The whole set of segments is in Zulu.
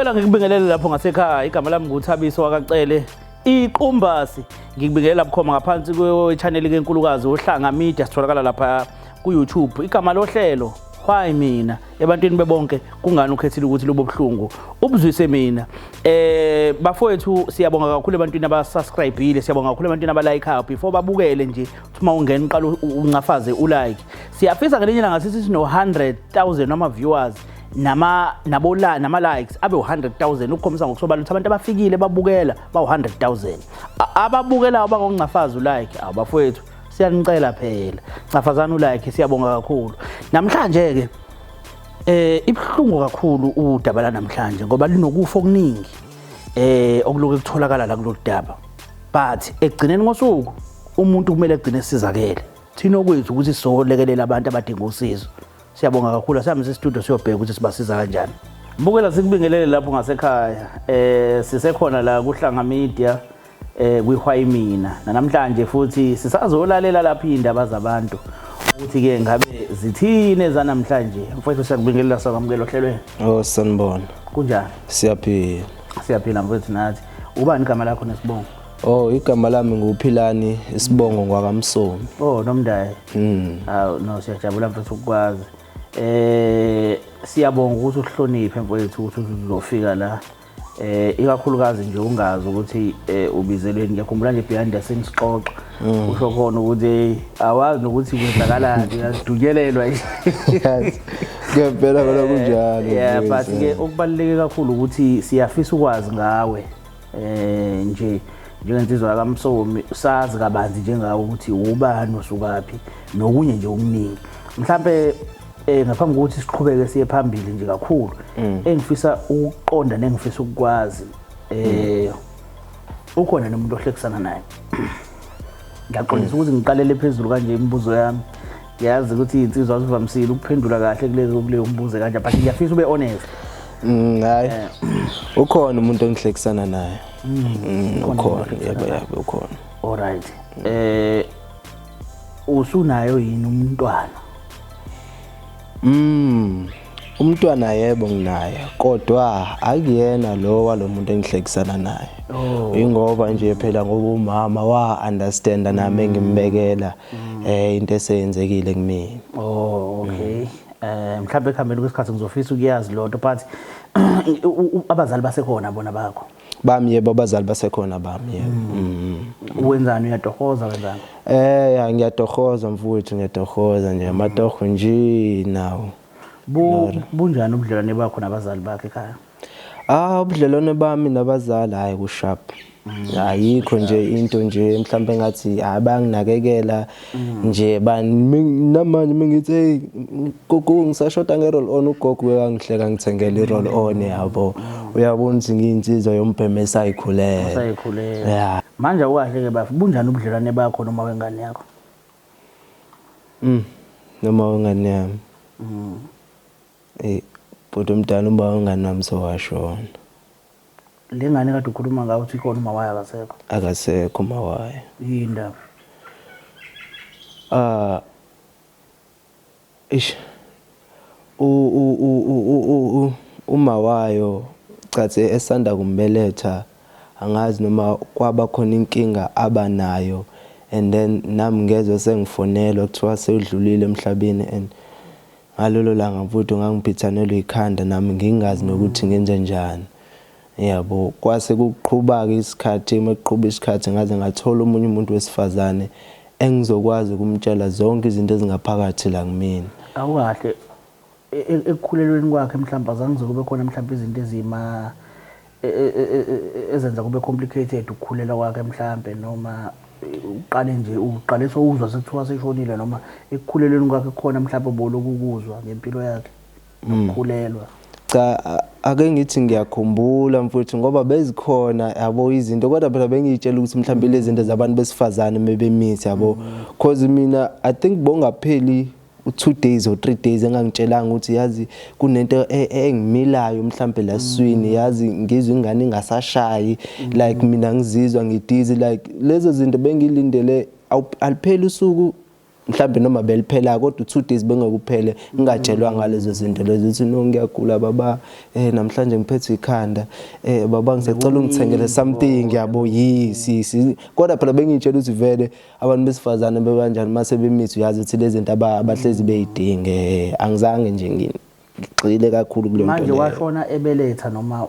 Mbukela, ngikubingelele lapho ngasekhaya. Igama lami nguThabiso wakaCele iQumbasi. Ngikubingelela bukhoma ngaphansi kwe-channel kenkulukazi uHlanga Media. Sitholakala lapha ku-YouTube. Igama lohlelo, Why Mina? Ebantwini bebonke, kungani ukhethile ukuthi lobo buhlungu ubuzwise mina? Bafowethu, siyabonga kakhulu ebantwini abasubscribeile, siyabonga kakhulu ebantwini abalikeayo before babukele nje. Uthi uma ungena uqala uncafaze ulike. Siyafisa ngelinye ilanga sithi sino 100,000 ama viewers nama nabo la nama likes abe u100,000, ukukhombisa ngokusobala ukuthi abantu abafikile babukela bawu 100,000. Ababukelayo abangoncafaza ulike, abafowethu, siyanicela phela, cafazana ulike. Siyabonga kakhulu. Namhlanje ke ibuhlungu kakhulu udaba la namhlanje ngoba linokufa okuningi okuloku kutholakala la kulolu daba, but ekugcineni ngosuku umuntu kumele egcine esizakele. Thina okwethu ukuthi sizolekelela abantu abadinga usizo. Siyabonga kakhulu. Asihambe studio siyobheka ukuthi sibasiza kanjani. Mbukela, sikubingelele lapho ngasekhaya. Sisekhona la kuHlanga Media kwi-Why Mina. Namhlanje futhi sisazolalela lapha indaba zabantu ukuthi ke ngabe zithini ezanamhlanje. Mfowethu, siyakubingelela, sakwamukela ohlelweni. Oh, sanibona. Kunjani? Siyaphila. Siyaphila mfowethu nathi. Ubani igama lakho nesibongo? Oh, igama lami nguPhilani, isibongo ngwakaMsomi. Oh, Nomndayi. Awu no, siyajabula mfowethu ukukwazi. Siyabonga ukuthi uhloniphe mfowethu ukuthi uzofika la. Ikakhulukazi nje ungazi ukuthi ubizelweni. Ngiyakhumbula nje behind the scenes sixoxa. Usho khona ukuthi awazi nokuthi kwenzakalani, uyadunyelelwa. Yes. Ngempela kona kunjalo. Yeah, but mfowethu. Ke okubaluleke kakhulu ukuthi siyafisa ukwazi ngawe nje njengensizwa kaMsomi, sazi kabanzi njengawe ukuthi ubani, usukaphi, nokunye nje okuningi. Mhlambe ngaphambi kokuthi siqhubeke siye phambili nje kakhulu, engifisa ukuqonda nengifisa ukukwazi, ukhona nomuntu ohlekisana naye? Ngiyaxolisa ukuthi ngiqalele phezulu kanje imibuzo yami. Ngiyazi ukuthi iy'nsizwa azivamisile ukuphendula kahle kuleyo mbuzo kanje, but ngiyafisa ube honest. Hayi. Ukhona umuntu engihlekisana naye. Ukhona Ukhona, umuntu yebo ohlekisana. Yebo, ukhona. Alright. Usunayo yini umntwana? Umntwana yebo, nginaye, kodwa akuyena lo walomuntu engihlekisana naye. Oh. Ingoba nje phela ngoba umama wa understand nami engimbekela into eseyenzekile kumina. Oh, okay. Mhlawumbe ekuhambeni kwesikhathi ngizofisa ukuyazi lonto, but abazali basekhona bona bakho? Bami, yebo, abazali basekhona bami, yebo. Wenzani, uyatohoza, wenzani? Ya, ngiyatohoza mfowethu, ngiyatohoza nje, amatoho nje nawo. Bunjani ubudlelwane bakho nabazali bakhe ekhaya? Ah, ubudlelwane bami nabazali, hayi, kusharp. Ayikho nje into nje mhlawumbe ngathi hayi, bayanginakekela nje namanje mengithi, "Hey gogo, ngisashoda nge-roll on," ugogo uyangihleka, ngithengele i-roll on, yabo. Uyabona ukuthi ngiyinsizwa yombheme esayikhulela. Usayikhulela. Yeah. Manje awukahle ke bafu, bunjani ubudlelwane bakho noma wengane yakho? Noma wengane yami. Bhuti omdala, uma wengane wami sowashona. Le ngane kade ukhuluma ngayo uthi ikhona, uma wayo akasekho? Akasekho uma wayo. Yini indaba? Ah, ish, u u u u u u uma wayo cathi esanda kumbeletha, angazi noma kwaba khona inkinga abanayo, and then nami ngezwe sengifonelwa kuthiwa sewudlulile emhlabeni, and ngalolo langa mfowethu ngangiphithanelwe ikhanda nami, ngingazi nokuthi ngenze njani, yabo. Kwase kuqhuba-ke isikhathi, uma kuqhuba isikhathi ngaze ngathola omunye umuntu wesifazane engizokwazi ukumtshela zonke izinto ezingaphakathi la kumina. Awukahle, ekukhulelweni kwakhe mhlawumbe azange kuze kube khona mhlawumbe izinto ezima ezenza kube complicated ukukhulelwa kwakhe mhlawumbe, noma uqale nje uqale sowuzwa sekuthiwa seshonile, noma ekukhulelweni kwakhe kukhona mhlawumbe boloku ukuzwa ngempilo yakhe nokukhulelwa? Cha, ake ngithi ngiyakhumbula mfowethu, ngoba bezikhona, yabo, izinto, kodwa phela bengiyitshela ukuthi mhlawumbe lezi zinto zabantu besifazane mebemithi, yabo, cause mina I think bongapheli u2 days or 3 days engangitshelanga ukuthi yazi kunento engimilayo mhlambe la swini, yazi ngizwe ingane ingasashayi, like mina ngizizwa ngidizzy, like lezo zinto bengilindele alipheli usuku. Mhlambe noma beliphela kodwa u2 days bengekuphele ngingatshelwa ngalezo zinto lezo ukuthi no, ngiyagula baba, namhlanje ngiphethwe ikhanda, baba ngisacela ungithengele something, yabo. Yes, yes, kodwa phela bengitshela ukuthi vele abantu besifazane bebanjani mase bemithi, uyazi ukuthi lezi zinto abahlezi beyidinge. Angizange nje ngigxile kakhulu kuleyo nto Manje leyo. Washona ebeletha noma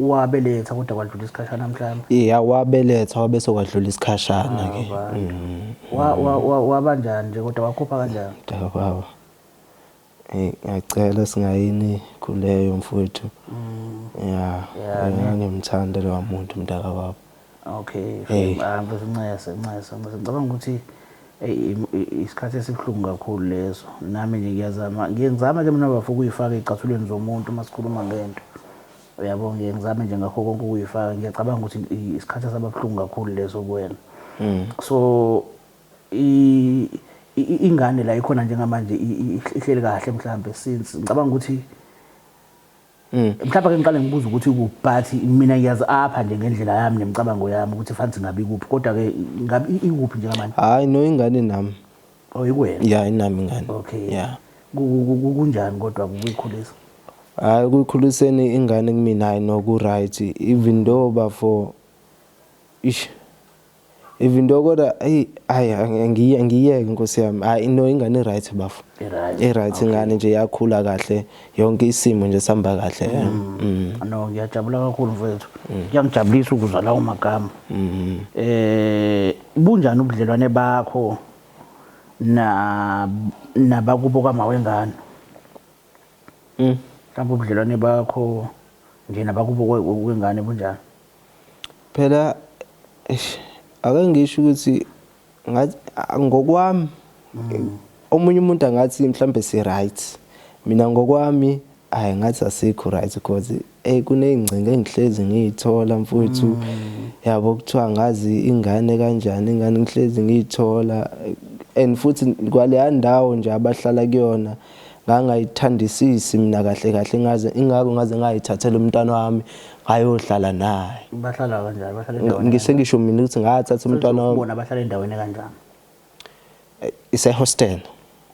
wabeletha kodwa kwadlula isikhashana mhlawumbe? Yeah, wabeletha wabe sekwadlula isikhashana ke. Wabanjani nje kodwa, wakhupha kanjani? Mntaka baba. Ngiyacela singayini kuleyo, mfowethu. Yeah, Yeah, ne. ngangimthanda lo muntu, mntaka baba. Okay. Hey. Ah, mfethu, ncese, ncese, ncese. Ngicabanga ukuthi isikhathi esibuhlungu kakhulu leso. Nami nje ngiyazama, ngiye ngizame ke mina bafo ukuyifaka ey'cathulweni zomuntu uma sikhuluma ngento. Uyabo, ngiye ngizame nje ngakho konke ukuyifaka. Ngiyacabanga ukuthi isikhathi esababuhlungu kakhulu leso kuwena. So ingane la ikhona njengamanje ihleli kahle mhlambe, since ngicabanga ukuthi mhlawumbe ake ngiqale ngibuze ukuthi kuphi, but mina ngiyazi apha nje ngendlela yami nemicabango yami ukuthi fanele ngabe ikuphi, kodwa ke ngabe ikuphi njengamanje? Hayi no, ingane nami. Oh, ikwena? Yeah, inami ingane. Okay. Yeah. Kunjani kodwa ukuyikhulisa? Hayi, ukuyikhuliseni ingane kumina, hayi no, ku right, even though bafo ish even though kodwa hey, hayi, angiyeke nkosi yami. Hayi no, ingane right bafo. I-right. I-right ingane nje, yakhula kahle, yonke isimo nje sihamba kahle. No, ngiyajabula kakhulu mfowethu, kuyangijabulisa ukuzwa lawo magama. Bunjani ubudlelwane bakho na nabakubo kama wengane? Mhlawumbe ubudlelwane bakho nje nabakubo kwengane bunjani? Phela eish, ake ngisho ukuthi ngathi ngokwami omunye umuntu angathi mhlambe si right, mina ngokwami hayi, ngathi asikho right because kuney'ngcingo engihlezi ngiyithola mfowethu, yabo, kuthiwa ngazi ingane kanjani, ingane ngihlezi ngiyithola, and futhi kwaleya ndawo nje abahlala kuyona ngangayithandisisi mina kahle kahle, ngaze ingakho ngaze ngayithathela umntwana wami ngayohlala naye. Bahlala kanjani? Bahlala endaweni? Ngise ngisho mina ukuthi ngathatha umntwana wami. Bona bahlala endaweni kanjani? Ise-hostel.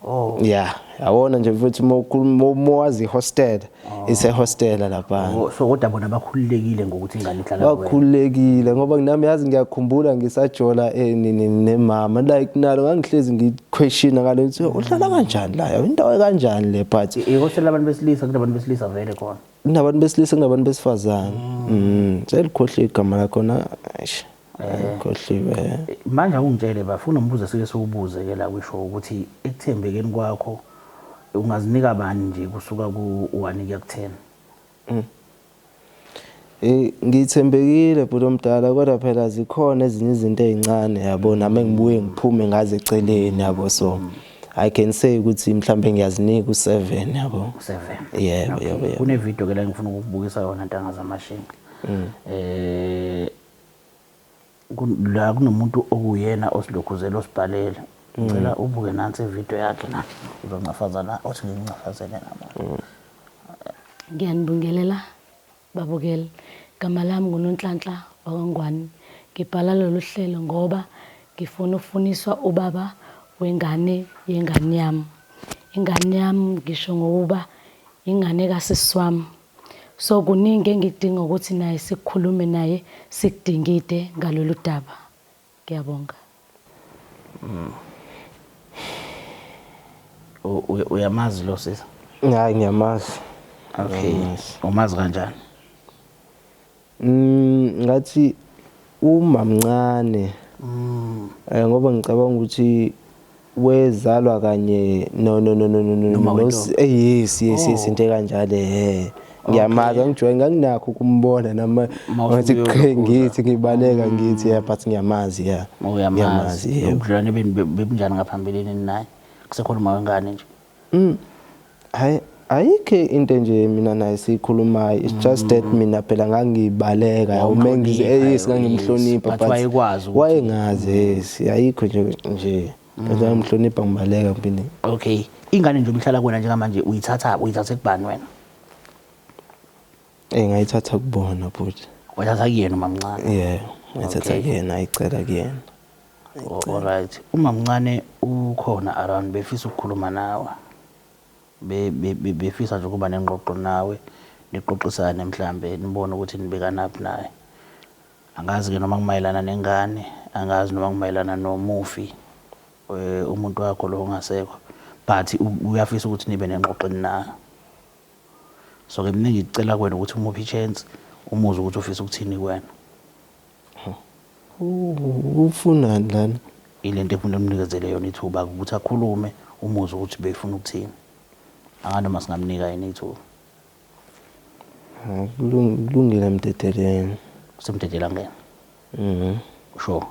Oh. Yeah, yabona nje mfethu, uma ukhuluma, uma wazi i-hostel, ise-hostel lapha. Oh, so kodwa bona bakhululekile ngokuthi ingane ihlala kuwena? Bakhululekile ngoba nami yazi ngiyakhumbula ngisajola nemama, like nalo ngangihlezi ngi-questiona ngalo ukuthi uhlala kanjani la, indawo kanjani le, but Ihostel labantu besilisa? Kunabantu besilisa vele khona? Kunabantu besilisa, kunabantu besifazane. Selikhohle igama lakhona, eish, khohliwe. Manje awungitshele bafuna umbuzo esike siwubuze ke la kwisho ukuthi ekuthembekeni kwakho ungazinika bani nje kusuka ku-1 kuya ku-10? Ngithembekile bhuti omdala, kodwa phela zikhona ezinye izinto ey'ncane, yabo, nami engibuye ngiphume ngaze eceleni, yabo, so I can say ukuthi mhlambe ngiyazinika u7, yabo. 7? Yebo, yebo, yebo. Kune video ke la ngifuna ukukubukisa yona, ntanga zamashinga. La kunomuntu okuyena osilokhuzela osibhalele. Ngicela ubuke nansi ivideo yakhe na. Uzoncafaza la, othi ngincafazele nama. Ngiyanibingelela babukeli. Igama lami nguNonhlanhla wakwaNgwane. Ngibhala lolu hlelo ngoba ngifuna ukufuniswa ubaba wengane yengane yami. Ingane yami ngisho ngokuba ingane kasisi wami. So kuningi engidinga ukuthi naye sikhulume naye, sikudingide ngalolu daba. Ngiyabonga. Uyamazi lo sisi? Hayi, ngiyamazi. Okay. Ngiyamazi. Umazi kanjani? Ngathi umamncane. Ngoba ngicabanga ukuthi wezalwa kanye no no no no no no Noma no wentombi? Yes, Oh. into ekanjalo. Ngiyamazi, angijwayele, nganginakho ukumbona noma Uma ngathi usuke qhe uyolokhuza. ngithi ngibaleka ngithi, yeah, but ngiyamazi, yeah. Uyamazi? Ngiyamazi, yebo. Ubudlelwane benu bebunjani ngaphambilini naye? Kusekhona uma wengane nje? Hayi, ayikho into nje mina naye siyikhulumayo, it's just that mina phela ngangibaleka, yabo, Wawumhlonipha, yes, ngangimhlonipha. But wayekwazi ukuthi- Wayengazi, yes, ayikho nje kodwa ngimhlonipha, ngibaleka mpini. Okay. Ingane nje ihlala kuwena njengamanje, uyithatha, uyithathe kubani wena? Ngayithatha kubona bhuti. Wayithatha kuyena umamncane? Yeah, ngayithatha Okay. kuyena, ayicela kuyena. Alright. Uma mncane ukhona around befisa ukukhuluma nawe. Befisa nje ukuba nengxoxo nawe, nixoxisane mhlambe nibone ukuthi nibekanaphi naye. Angazi-ke noma kumayelana nengane, angazi noma kumayelana nomufi, umuntu wakho lo ongasekho, but uyafisa ukuthi nibe nengxoxo eninayo. So-ke mina engikucela kuwena ukuthi umuphe i-chance, umuzwe ukuthi ufisa ukuthini kuwena. Ufunani lana? Ilento efuna umnikezele yona ithuba ukuthi akhulume, umuzwe ukuthi befuna ukuthini. Angazi noma singamnika yini ithuba. Kulungile mdedeleni. Usemdedela ngena? Mhm. Sure.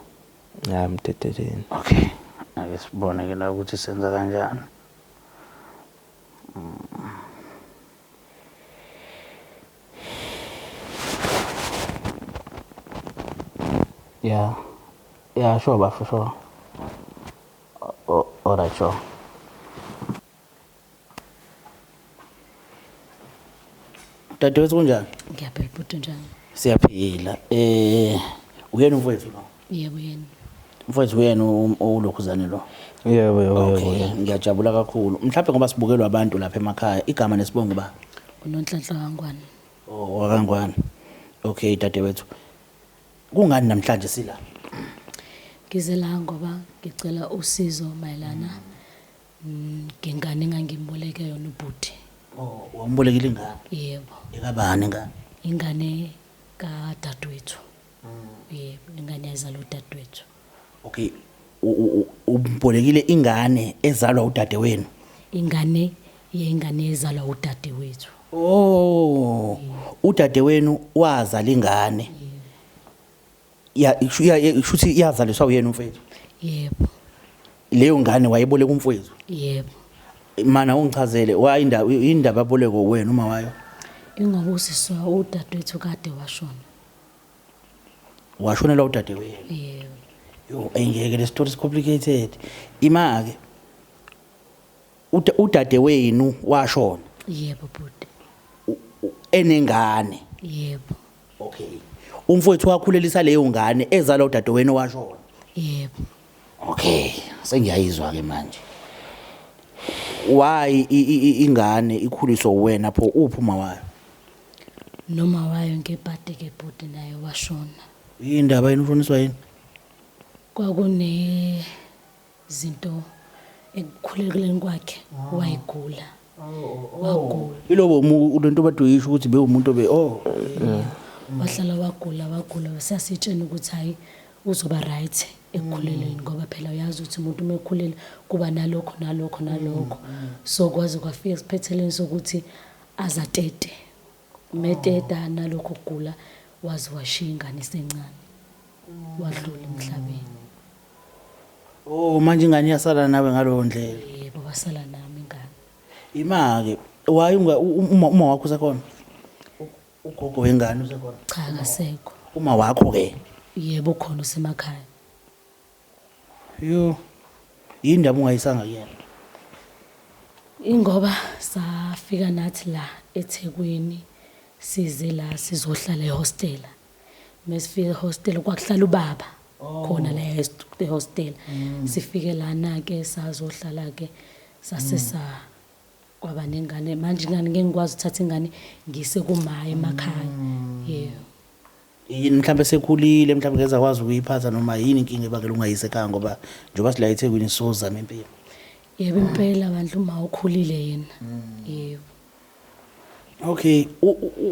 Ya mdedeleni. Okay. Ake sibone ke la ukuthi senza kanjani. Yeah. Yeah, sure bafo, sure. All right, sure. Dadewethu kunjani? Ngiyaphila bhuti, unjani? Siyaphila. Uyena umfowethu lo? Yebo yena. Mfowethu uyena owulokhuzane lo? Yebo yebo yebo. Okay, ngiyajabula kakhulu. Mhlawumbe ngoba sibukelwa abantu lapha emakhaya, igama nesibongo ba? UNonhlanhla kaNgwane. Oh, wakaNgwane. Okay, dadewethu. Kungani namhlanje sila? Ngize la ngoba ngicela usizo mayelana ngengane engangimboleke yona ubhuti. Oh, wambolekile ingane? Yebo. Ekabani ingane? Ingane kadadewethu. Yebo, ingane yazalwa udadewethu. Okay, umbolekile ingane ezalwa udadewenu? Ingane yengane ezalwa udadewethu. Oh, udadewenu wazala ingane. Ya, ishuthi yazaliswa uyena umfethu. Yebo. Leyo ngane wayeboleka umfowethu? Yebo. Mana ungichazele wayinda indaba aboleko wena uma wayo? Ingoba usiswa udadewethu kade washona. Washonelwa udadewenu? Yebo. Yo, ayingeke le story is complicated. Ima ke udadewenu washona? Yebo bhuti. Enengane? Yebo. Okay. Umfowethu wakhulelisa leyo ngane ezalwa udadewenu washona? Yebo. Okay, sengiyayizwa ke manje. Why ingane ikhuliswa wena pho uphi uma wayo? Noma wayo ngebhadi ke bhuti naye washona. Indaba yini ufoniswa yini? Kwakune zinto ekukhulekeleni kwakhe wayigula. Wagula. Ilobo lento baduyisho ukuthi bewumuntu obe oh. Wahlala wagula wagula sasitshena ukuthi hayi uzoba right ekukhuleleni ngoba phela uyazi ukuthi umuntu uma ekhulele kuba nalokho nalokho nalokho. So kwaze kwafika esiphetheleni sokuthi azatete. Meteta nalokho kugula waze washiya ingane isencane. Wadlula emhlabeni. Oh, manje ingane iyasala nawe ngalowo ndlela. Yebo, wasala nami ingane. Ima ke wayi uma wakho usekhona? Ugogo wengane usekhona? Cha, akasekho. Uma wakho ke? Yebo, ukhona usemakhaya. Yo. Yindaba ungayisanga kuyena? Ingoba safika nathi la eThekwini size la sizohlala ehostela. Mesifika ehostela kwakuhlala ubaba khona la ehostela. Sifike lana ke sazohlala ke sase kwaba nengane. Manje ingane ngeke ngikwazi ukuthatha ingane ngise kuma emakhaya. Yebo. Yini mhlambe sekhulile mhlambe ngeze akwazi ukuyiphatha noma yini inkinga ebangela ungayise ekhaya ngoba njengoba sila eThekwini sozama impilo. Yebo impela bandla uma ukhulile yena. Yebo. Okay,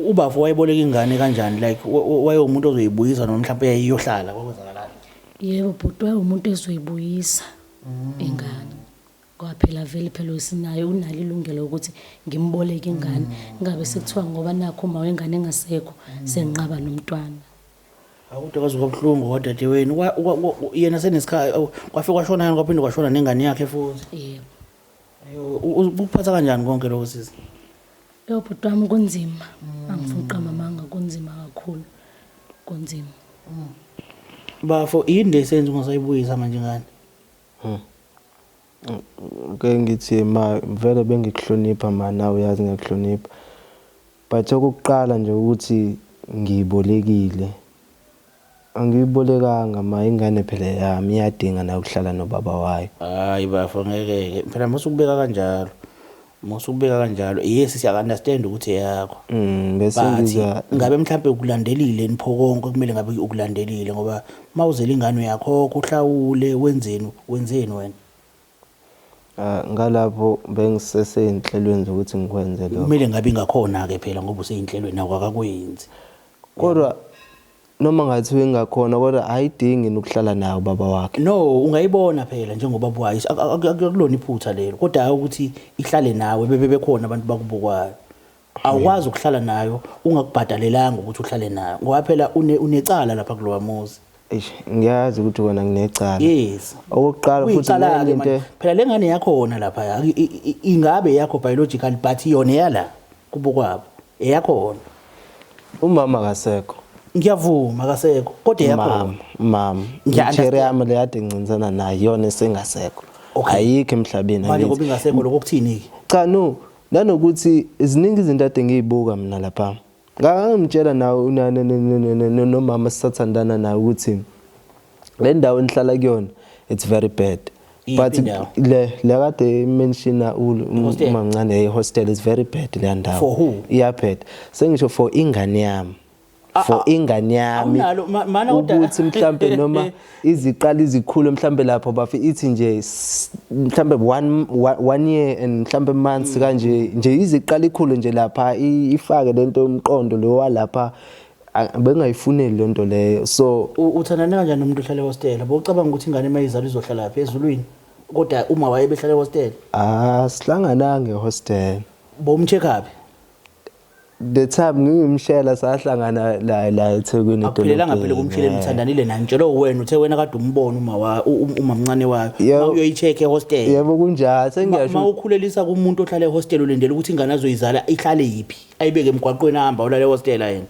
ubafo wayeboleka ingane kanjani like wayewumuntu ozoyibuyisa noma mhlambe yayiyohlala kwakwenzakalani? Yebo bhuti wayewumuntu ezoyibuyisa ingane. Ngoba phela vele phela usinayo unalo ilungelo ukuthi ngimboleke ingane. Ingabe sekuthiwa ngoba nakho uma wengane engasekho senqaba nomntwana. Awude kwaze kwabuhlungu kodadewenu. Yena senesikhathi kwafika kwashona yena kwaphinde kwashona nengane yakhe futhi. Yebo. Ayo, ukuphatha kanjani konke lokho sisi? Yebo bhuti wami kunzima. Angifuni uqamba amanga kunzima kakhulu. Kunzima. Bafo yini lesenze ungasayibuyisa manje ingane? Ke ngithi ma vele bengikuhlonipha ma nawe uyazi ngiyakuhlonipha. But okokuqala nje ukuthi ngibolekile. Angiyibolekanga ma, ingane phela yami iyadinga nayo ukuhlala nobaba wayo. Hayi bafo, ngeke-ke phela, musukubeka kanjalo, musukubeka kanjalo. Yes, siya-understand ukuthi eyakho. Bese but ngizwa ngabe mhlawumbe ukulandelile nipho konke kumele ngabe ukulandelile, ngoba uma uzele ingane uyakhokha, uhlawule, wenzeni wenzeni wena? Ah, ngalapho bengisesey'nhlelweni zokuthi ngikwenze lokho. Kumele ngabe ingakhona-ke phela, ngoba usey'nhlelweni nawo akakwenzi. Kodwa noma ngathiwa ingakhona, kodwa ayidingi nokuhlala naye ubaba wakhe. No, ungayibona phela njengoba wayo, akulona iphutha lelo, kodwa hhayi ukuthi ihlale nawe bebe bekhona abantu bakubukwayo. Awukwazi ukuhlala nayo ungakubhadalelanga ukuthi uhlale nayo, ngoba phela unecala lapha kulowa muzi. Eish, ngiyazi ukuthi kona nginecala. Yes. Okokuqala futhi Kuyicala-ke nenye manje. into Phela le ngane yakhona lapha ingabe yakho biological, but yona eyala kubo kwabo, eyakhona. Umama akasekho. Ngiyavuma, akasekho, kodwa eyakhona. Mama, mama. Ngiya-understand. Cherry yami le kade ngincintisana nayo iyona esengasekho. Okay. Ayikho emhlabeni. Manje angithi. ngoba ingasekho, lokho kuthini-ke? Cha no, nanokuthi ziningi izinto ade ngiyibuka mina lapha. Ngangimtshela nawe nomama sisathandana naye ukuthi le ndawo enihlala kuyona, it's very bad. Iyiphi But indawo? le kade mentiona Hostel? umamncane, hostel is very bad le ndawo. For who? Iyabad. Sengisho for ingane yami. For ingane yami. Awunalo, mana kodwa- Ukuthi mhlambe noma iziqala izikhulu mhlambe lapho bafi ithi nje mhlambe one year and mhlambe months kanje nje, iziqala ikhulu nje lapha, ifake lento yomqondo lo walapha, bengayifuneli lento leyo, so Uthandane kanjani nomuntu ohlala ehostela? Bowucabanga ukuthi ingane uma izalwa izohlala lapha ezulwini, kodwa uma waye behlala ehostela? Ah, sihlangananga ehostel. Bowum-check-aphi? The time ngingimshela, sahlangana la eThekwini. Akuphelelanga phela edolobheni, kumsheleni. Uthandanile nani? Tshelo wena, uthe wena kade umbona uma wa umamncane wayo. Yebo. Uma uyoyi-check ehostel. Yebo, kunjalo, sengiyasho. Ma ukhulelisa kumuntu ohlala ehostel, ulindele ukuthi ingane azoyizala ihlale yiphi? Ayibeke emgwaqweni, ahamba ulala ehostela yena?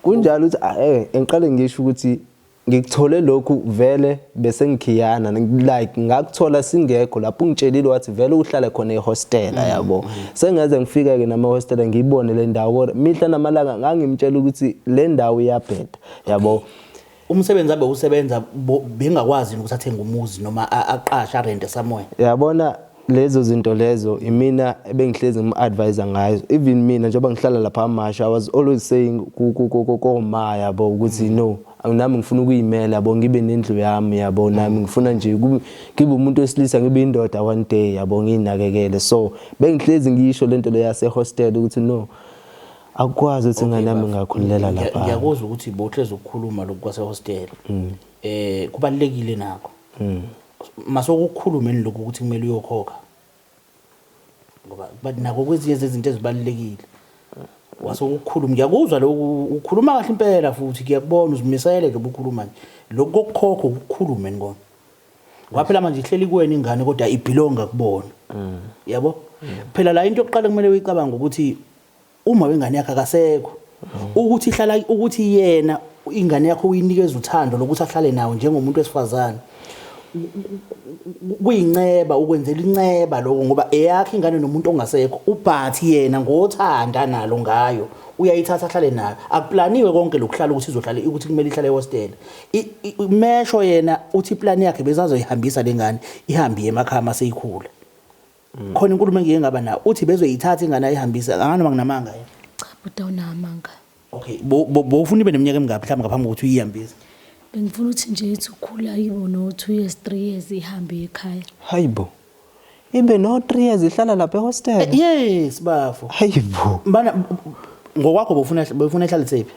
Kunjalo ukuthi ngiqale ngisho ukuthi ngikuthole lokhu vele bese ngikhiyana, like ngakuthola singekho lapho, ungitshelile wathi vele uhlala khona ehostela, yabo. Sengaze ngifike ke nama hostela, ngiyibone le ndawo, kodwa mihla namalanga ngangimtshela ukuthi le ndawo iyabheda, yabo. Umsebenzi abe usebenza bengakwazi ukuthi athenge umuzi noma aqashe, arente somewhere? Yabona lezo zinto lezo, imina ebengihlezi ngim-advise ngazo. Even mina njengoba ngihlala lapha amasha, I was always saying koma, yabo, ukuthi no, nami ngifuna ukuyimela, yabo, ngibe nendlu yami, yabo, nami ngifuna nje ngibe umuntu wesilisa, ngibe indoda one day, yabo, ngiyinakekele. So bengihlezi ngisho lento le yase-hostel ukuthi no, akukwazi ukuthi ingane yami ingakhulela lapha. Ngiyakuzwa ukuthi bohlezi ukukhuluma lokhu kwasehostel. Kubalekile nakho. Masokukhulumeni lokhu ukuthi kumele uyokhokha, ngoba but nako kwezinye zezinto ezibalulekile wasokukhuluma. Ngiyakuzwa lokhu, ukhuluma kahle impela, futhi ngiyakubona uzimisele nje ubukhuluma nje. Lokhu kokukhokha ukukhulume kona, ngoba phela manje ihleli kuwena ingane, kodwa ibelonga kubona, yabo. Phela la into yokuqala kumele uyicabanga ukuthi uma wengane yakhe akasekho, ukuthi ihlala, ukuthi yena ingane yakho uyinikeza uthando lokuthi ahlale nawo njengomuntu wesifazane, kuyinceba, ukwenzela inceba lokho, ngoba eyakhe ingane nomuntu ongasekho ubhathi yena ngothanda nalo ngayo uyayithatha ahlale nayo. Akuplaniwe konke lokuhlala ukuthi izohlala, ukuthi kumele ihlale ehostel. Mesho yena uthi iplani yakhe bezazoyihambisa lengane, ihambe iye emakhaya maseyikhula. Khona inkulumo engike ngaba nayo, uthi bezoyithatha ingane ayihambise, anganoma nginamanga yena? Cha bhuti, awunamanga. Okay, bowufuna ibe neminyaka emingaphi mhlawumbe ngaphambi kokuthi uyihambise? Bengifuna ukuthi nje ithi ukhula ibo no-2 years, 3 years, ihambe ekhaya. Hayibo, ibe no 3 years ihlala lapha ehostel? Yes bafo. Hayibo. Bana ngokwakho bofuna ihlale sephi?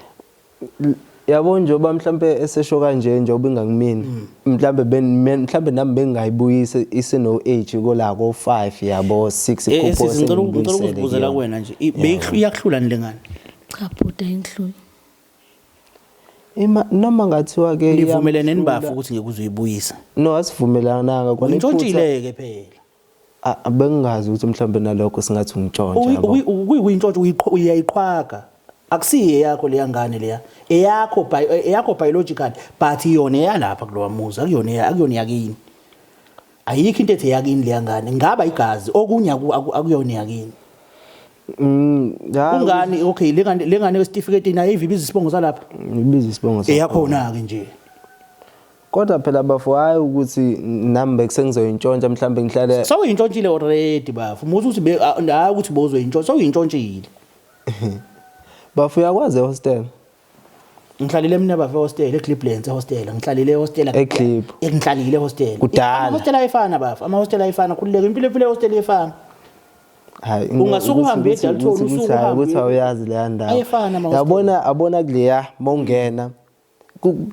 Yabo, njengoba mhlambe esesho kanje, njengoba ingakumina, mhlambe mhlambe nami bengingayibuyisa iseno age kola ko 5, yabo, 6. Sisi, ngicela ukuzibuzela kuwena nje. Iyakuhlula ni lengane? Cha bhuti, ayingihluli. Ima noma ngathiwa ke Nivumelene nibafo ukuthi ngeke uzoyibuyisa? No, asivumelananga kona iphutha. Untshontshile-ke phela. Ah, bengingazi ukuthi mhlambe nalokho singathi ungitshontsha, yabo. Kuyintshontsho, uyayiqhwaga. Akusiye yakho leya ngane leya, eyakho eyakho biological, but yona eyalapha kulowa muzi, akuyona akuyona yakini. Ayikho into ethi eyakini leya ngane, ngaba igazi okunye akuyona yakini. Ya. Kungani? Okay, lengane wesitifiketi nayo ivibiza isibongo salapha. Ibiza isibongo sakho. Eyakhona-ke nje. Kodwa phela bafo, hayi ukuthi nami bekusengizoyintshontsha mhlambe ngihlale. Sewuyintshontshile already bafo. Muthi ukuthi hayi ukuthi bozoyintshontsha, sewuyintshontshile. Bafo, uyakwazi ehostel? Ngihlalile mina bafo ehostel, eCliplands ehostel. Ngihlalile ehostel. EClip. Ngihlalile ehostel. Kudala. Amahostel ayefana bafo, amahostel ayefana. Khululeka, impilo ephila ehostel iyefana. Hayi. Ungasuka uhambe eDalton, usuke uhambe Ukuthi awuyazi leya ndawo. Ayefana amahostel. Yabona, abona kuleya mawungena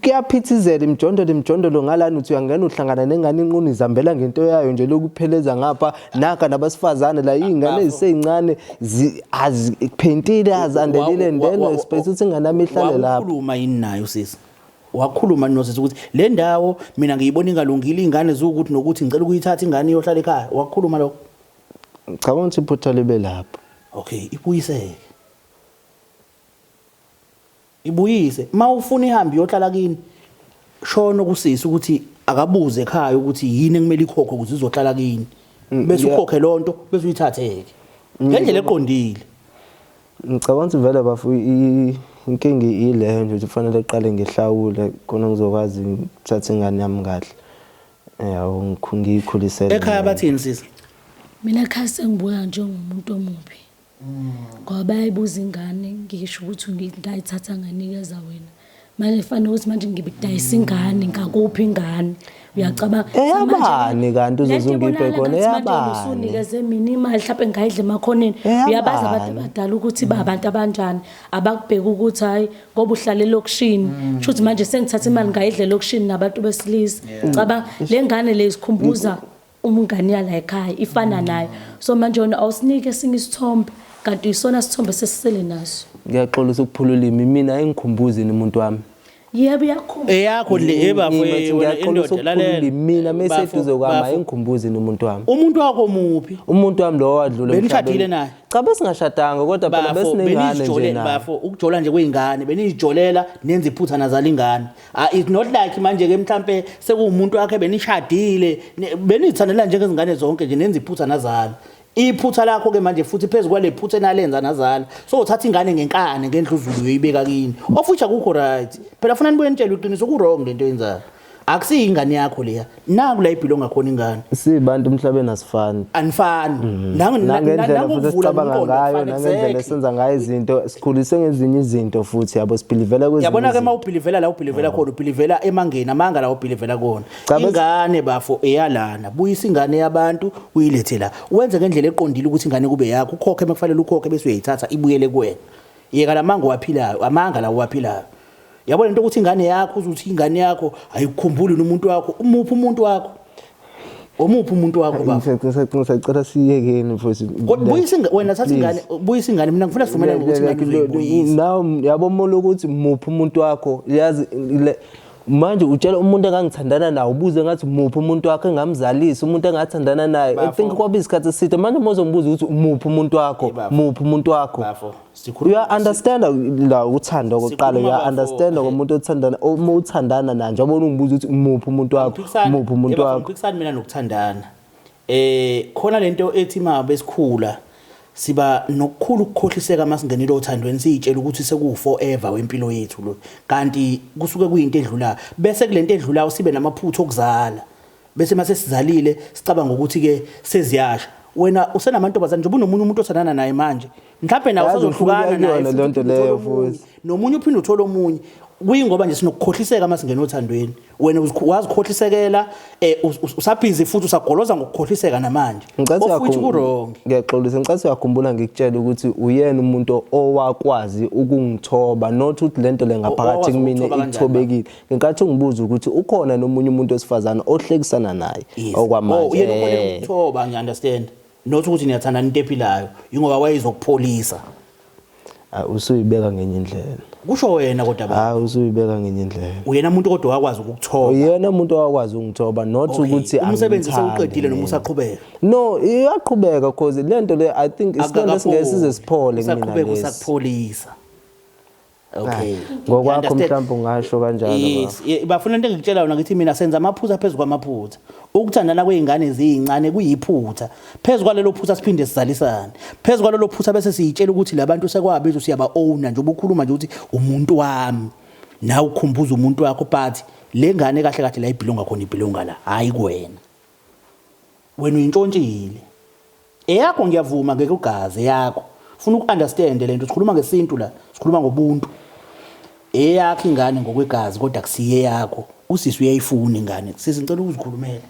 kuyaphithizela, imijondolo imijondolo ngalana, uthi uyangena uhlangana nengane inqunu izihambela ngento yayo nje, lokupheleza ngapha naka nabasifazane la, iy'ngane eziseyincane aziphentile, azandelile, and then expect ukuthi ingane yami ihlale lapho. Wakhuluma yini nayo sisi? Wakhuluma nosisi ukuthi le ndawo mina ngiyibona ingalungile, iy'ngane ziwukuthi nokuthi, ngicela ukuyithatha ingane iyohlala ekhaya? Wakhuluma lokho? Ngicabanga ukuthi iphutha libe lapho. Okay, ibuyiseke, ibuyise. Uma ufuna ihambe iyohlala kini, shono kusisi ukuthi akabuze ekhaya ukuthi yini ekumele ikhokhwe ukuze izohlala kini, bese ukhokhe lonto, bese uyithatheke ngendlela eqondile. Ngicabanga ukuthi vele bafu inkinga ileyo nje, ukuthi kufanele qale ngihlawule khona ngizokwazi ukuthatha ingane yami kahle, yawo, ngiyikhulisele. Ekhaya bathini sisi? Mina ekhaya sengibuka njengomuntu omubi ngoba bayayibuza ingane, ngisho ukuthi ngayithatha nganikeza wena, manje kufanele ukuthi manje ngibidayisa ingane, ngakuphi ingane, uyacabanga? Eyabani kanti uzoze ungiphe khona? Eyabani? Usunikeze mina imali, mhlawumbe ngayidla emakhoneni. Eyabani? Uyabazi abantu abadala ukuthi ba abantu abanjani, abakubheka ukuthi hayi ngoba uhlala elokishini, kusho ukuthi manje sengithatha imali ngayidla elokishini nabantu besilisa. Cabanga, le ngane le isikhumbuza umngane yala ekhaya, ifana nayo, so manje wena awusinike esinye isithombe, kanti isona sithombe sesisele naso. Ngiyaxolisa ukuphula ulimi, mina ayingikhumbuzi umuntu wami. Yebo, iyakhumbuza. Eyakho le ebafo. Ngithi Wena ngiyaxolisa indoda, ukuphula lalela. ulimi, mina meseduze Bafo, kwami bafo. ayingikhumbuzi umuntu wami. Umuntu wakho muphi? Umuntu wami lo wadlula Benishadile emhlabeni. naye? Cha, besingashadanga, kodwa phela Bafo, besinengane nje benizijole- naye. Bafo, ukujola nje kwey'ngane, benizijolela, nenza iphutha, nazala ingane. Ah, it's not like manje-ke mhlampe sekuwumuntu wakhe, benishadile, benizithandela njengezingane zonke nje, nenza iphutha, nazala. Iphutha lakho-ke manje futhi phezu kwale phutha enalenza nazala, so uthatha ingane ngenkani ngendluzulu uyoyibeka kini, of which akukho right. Phela funa nibuye nitshele iqiniso, ku-wrong lento yenzayo, akusiyo ingane yakho leya, naku la ibhilonga khona ingane. Sibantu emhlabeni asifani. Anifani. Nangendlela futhi Nangokuvula esicabanga nomqondo ngayo, akufani, nangendlela esenza ngayo izinto, sikhuliswe ngezinye izinto futhi, yabo, sibhilivela kwezinye Yabona-ke, uma izinto. ubhilivela la ubhilivela khona, ubhilivela emangeni amanga la ubhilivela kona. Cha, Ingane bafo eyalana, buyisa ingane yabantu uyilethe la, wenze ngendlela eqondile ukuthi ingane kube yakho, ukhokhe uma kufanele ukhokhe, bese uyayithatha ibuyele kuwena. Yeka la manga owaphilayo, amanga la owaphilayo. Yabona lento ukuthi ingane yakho, uzuthi ingane yakho ayikukhumbuli nomuntu wakho. Umuphi umuntu wakho? Omuphi umuntu wakho bafo? Ngisacela siyekeni futhi. Kodwa buyisa wena thatha ingane, buyisa ingane. Mina ngifuna sivumelane ngokuthi ingane uzoyibuyisa. Naw, yabo, molo ukuthi muphi umuntu wakho, yazi manje utshela umuntu engangithandana naye, ubuze ngathi muphi umuntu wakho engamzalisa, umuntu engathandana naye, I think kwaba isikhathi eside. Manje uma uzongibuza ukuthi muphi umuntu wakho, Bafo. muphi umuntu wakho, Bafo, sikhuluma uya understand la uthando kokuqala, Sikhuluma, uya bafo. understand ngomuntu othandana, uma uthandana naye, njengoba ungibuza ukuthi muphi umuntu wakho, muphi umuntu wakho. Ngiphikisani mina nokuthandana. Khona lento ethi ma besikhula siba nokukhulu ukukhohliseka masingenile othandweni, siyitshela ukuthi seku forever wempilo yethu lo, kanti kusuke kuyinto edlulayo. Bese kulento edlulayo sibe namaphutha okuzala, bese mase sizalile sicabanga ukuthi ke seziyasha. Wena usenamantombazane nje, unomunye umuntu othandana naye manje, mhlawumbe nawe Yazi usazohlukana ngifuna naye kuyona futhi leyo nto uphinde uthole leyo omunye. futhi. Nomunye uphinde uthole omunye, kuyingoba nje sinokukhohliseka masingena othandweni. Wena wazikhohlisekela, usabhizi futhi usagoloza ngokukhohliseka namanje, Ngicathi of which ku-wrong. Ngiyaxolisa, ngicathi uyakhumbula ngikutshela ukuthi uyena umuntu owakwazi ukungithoba, not ukuthi lento le ngaphakathi Owakwazi kumina ukukuthoba kanjani? ithobekile. Ngenkathi ungibuza ukuthi ukhona nomunye umuntu wesifazane ohlekisana naye Oh, okwamanje. yena ukhona ukuthoba, ngiya-understand, not ukuthi niyathandana into ephilayo, yingoba wayezokupholisa. Ah, usuyibeka ngenye indlela. Kusho wena kodwa ba. Hayi, usuyibeka ngenye indlela. Uyena umuntu kodwa wakwazi ukukuthoba? Uyena umuntu owakwazi ukungithoba, not ukuthi Umsebenzi angimthandi sewuqedile noma mina. usaqhubeka? No, iyaqhubeka, cause lento le, I think isilonda singeke size siphole kumina Usaqhubeka lesi. usakupholisa. Okay. Ngokwakho mhlawumbe ungasho kanjalo. Yes, bafuna into engikutshela yona ngithi mina senza amaphutha phezu kwamaphutha. Ukuthandana kwey'ngane ziyincane kuyiphutha. Phezu kwalelo phutha siphinde sizalisane. Phezu kwalelo phutha bese siyitshela ukuthi labantu sekwabizwa siyaba owner nje ubukhuluma nje ukuthi umuntu wami. Nawe ukhumbuza umuntu wakho but le ngane kahle kahle la ibhilonga khona ibhilonga la hayi kuwena. Wena uyintshontshile. Eyakho ngiyavuma ngeke ugaze eyakho. Funa uku-understand lento sikhuluma ngesintu la, sikhuluma ngobuntu. Eyakho ingane ngokwegazi kodwa kusiye yakho. Usisi uyayifuna ingane. Sisi ngicela ukuzikhulumela.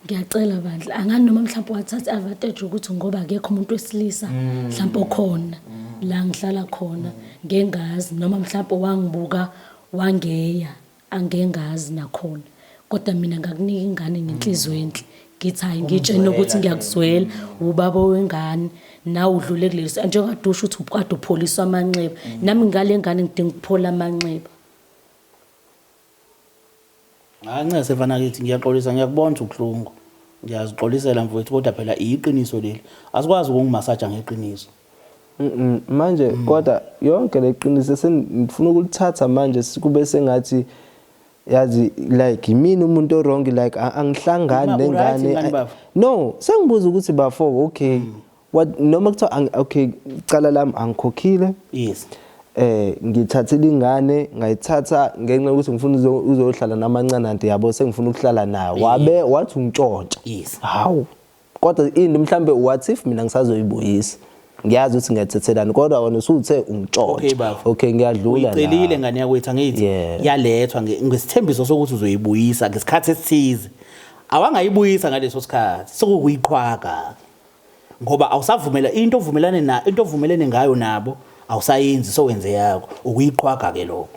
Ngiyacela bandla angani noma mhlawumbe wathatha advantage ukuthi ngoba akekho umuntu wesilisa mhlawumbe okhona la ngihlala khona ngengazi noma mhlawumbe wangibuka wangeya angengazi nakhona kodwa mina ngakunika ingane ngenhliziyo enhle ngithi hayi ngitshene ukuthi ngiyakuzwela ubaba wengane nawe udlule kuleli njengoba usho ukuthi ukade upholiswa amanxeba nami ngale ngane ngidinga ukuphola amanxeba. Hayi ncese mfana kithi ngiyaxolisa ngiyakubona ukuthi ubuhlungu. Ngiyazixolisela mfowethu kodwa phela iqiniso leli. Asikwazi ukungimasaja ngeqiniso. Manje kodwa yonke leqiniso sengifuna ukulithatha manje kube sengathi yazi like yimina umuntu o-wrong like angihlangani nengane. No, sengibuza ukuthi bafo okay. What noma kuthiwa okay icala lami angikhokhile. Yes. Ngithathile ingane ngayithatha ngenxa yokuthi ngifuna uzohlala namancane anti yabo sengifuna ukuhlala naye. Wabe wathi ungitshontsha. Yes. Hawu. Kodwa into mhlambe what if mina ngisazoyibuyisa? Ngiyazi ukuthi ngiyathethelana kodwa wena usuthe ungitshontsha. Okay baba. Okay ngiyadlula la. Uyicelile ngane yakwethu angithi yalethwa ngesithembiso sokuthi uzoyibuyisa ngesikhathi esithize. Awangayibuyisa ngaleso sikhathi sokuyiqhwaga. Ngoba awusavumela into ovumelane na into ovumelene ngayo nabo awusayenzi sowenze yakho ukuyiqhwaga ke lokho.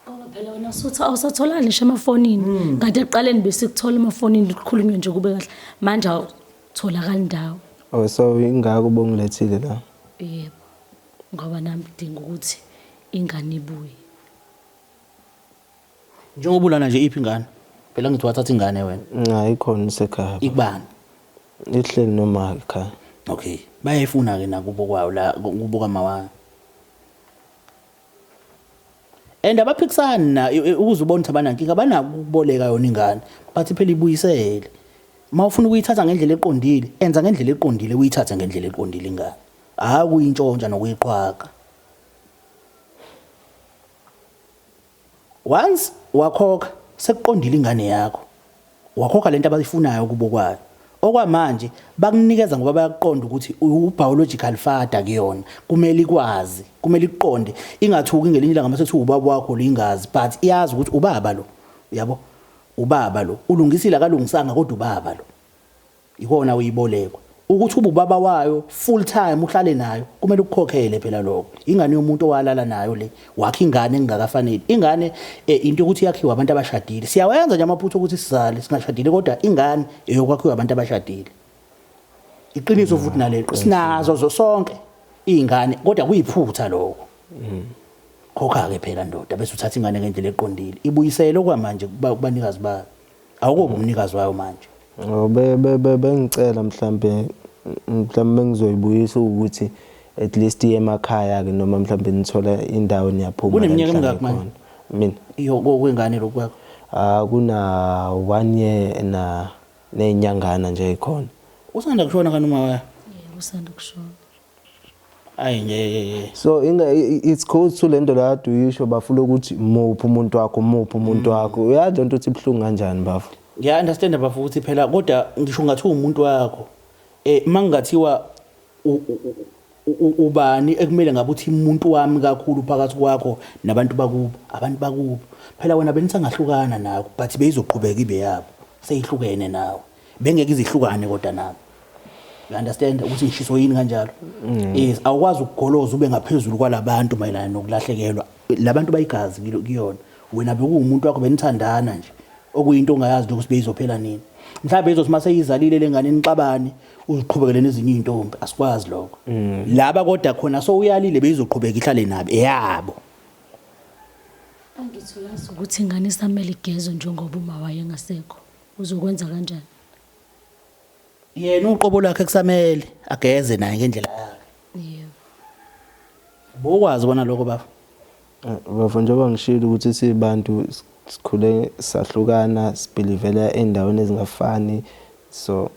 Ngoba phela wena usutha awusatholani ngisho emafonini. Kanti ekuqaleni besikuthola emafonini kukhulunywe nje kube kahle. Manje awutholakali ndawo. Oh so ingako bongilethile la. Yebo. Ngoba nami ngidinga ukuthi ingane ibuye. Njengoba ulana nje iphi ingane? Phela ngithi wathatha ingane wena. Hayi khona isekhaya. Ikubani? Ihleli noma ekhaya. Okay. Bayayifuna ke nakubo kwayo la kubo kamawayo. And abaphikisani na ukuze ubone ukuthi abanankinga abanako ukuboleka yona ingane. Bathi phela ibuyisele. Uma ufuna ukuyithatha ngendlela eqondile, enza ngendlela eqondile uyithathe ngendlela eqondile ingane. Hayi ukuyintshontsha nokuyiqhwaga. Once wakhokha sekuqondile ingane yakho. Wakhokha lento abayifunayo kubo kwayo. Okwamanje bakunikeza ngoba bayakuqonda ukuthi ubiological father kuyona. Kumele ikwazi, kumele iqonde. Ingathuki ngelinye ilanga mase kuthiwa ubaba wakho lingazi but iyazi ukuthi ubaba lo. Uyabo? Ubaba lo. Ulungisile akalungisanga kodwa ubaba lo. Ikona uyibolekwa. Ukuthi ube ubaba wayo full time uhlale nayo kumele ukukhokhele phela lokho. Ingane yomuntu owalala nayo le wakhe ingane engakafanele. Ingane into ukuthi yakhiwa abantu abashadile. Siyawenza nje amaphutha ukuthi sizale singashadile kodwa ingane eyokwakhiwa abantu abashadile. Iqiniso futhi nalelo. Sinazo sonke izingane kodwa kuyiphutha lokho. Khokha ke phela ndoda bese uthatha ingane ngendlela eqondile. Ibuyisele okwamanje kubanikazi bayo. Awukobe umnikazi wayo manje. Oh bengicela mhlambe ngizoyibuyisa ukuthi at least iye emakhaya ke noma mhlambe nithola indawo niyaphuma. Kuneminyaka emingaki manje? Mina iyo kwengane lokwakho. Kuna 1 year na nezinyangana nje ikhona. Usanda kushona kanoma waya? Yebo usanda kushona. Ayi ngeke. So it's close to lento la kade uyisho bafuna ukuthi muphi umuntu wakho muphi umuntu wakho. Uyazi lento ukuthi ibhlungu kanjani bafo. Ngiya understand bafo ukuthi phela kodwa ngisho ngathi umuntu wakho mangingathiwa ubani ekumele ngabe uthi umuntu wami kakhulu phakathi kwakho nabantu bakubo abantu bakubo phela wena benisangahlukana nawe but beyizoqhubeka ibe yabo seyihlukene nawe bengeke izihlukane kodwa nabo. You understand ukuthi ngishiso yini kanjalo? Yes, awukwazi ukugoloza ube ngaphezulu kwalabantu mayelana nokulahlekelwa. Labantu bayigazi kuyona. Wena bekuwumuntu wakho benithandana nje. Okuyinto ongayazi ukuthi beyizophela nini. Mhlawumbe izothi mase izalile lengane nixabane uziqhubekele nezinye izintombi, asikwazi lokho. Laba kodwa khona so uyalile beyizoqhubeka ihlale nabo eyabo. Angithi uyazi ukuthi ingane isamele igezwe njengoba uma wayengasekho. Uzokwenza kanjani? Yena uqobo lwakhe kusamele ageze naye ngendlela yakhe. Yebo. Bokwazi bona lokho baba. Bafo, njengoba ngishilo ukuthi sibantu sikhule sahlukana, sibhilivela ey'ndaweni ezingafani, so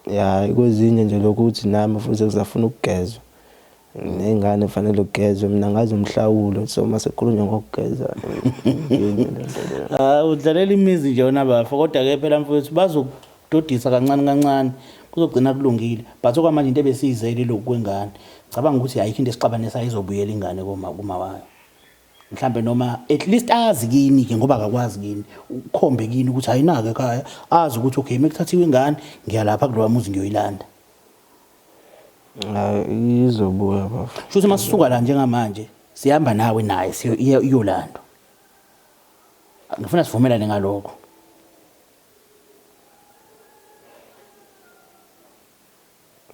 ya, kwezinye nje lokhu ukuthi nami futhi kusafuna ukugezwa ney'ngane kufanele kugezwe, mina ngazi umhlawulo, so uma sekukhulunywa ngokugeza yini le nto leyo. Ah, udlalela imizi nje wona bafo, kodwa-ke phela mfowethu bazokudodisa kancane kancane, kuzogcina kulungile. But okwamanje into ebesiyizele ilokhu kwengane. Ngicabanga ukuthi ayikho into esixabanisayo, izobuyela ingane kuma wayo. Mhlambe noma at least azi kini ke, ngoba akakwazi kini, ukhombe kini ukuthi ayinake ekhaya, azi ukuthi okay, mekuthathiwe ingane ngiyalapha kulowa muzi ngiyoyilanda. Hayi, izobuya bafo. Shuthi masisuka la njengamanje sihamba nawe naye iyolandwa. Ngifuna sivumelane ngalokho.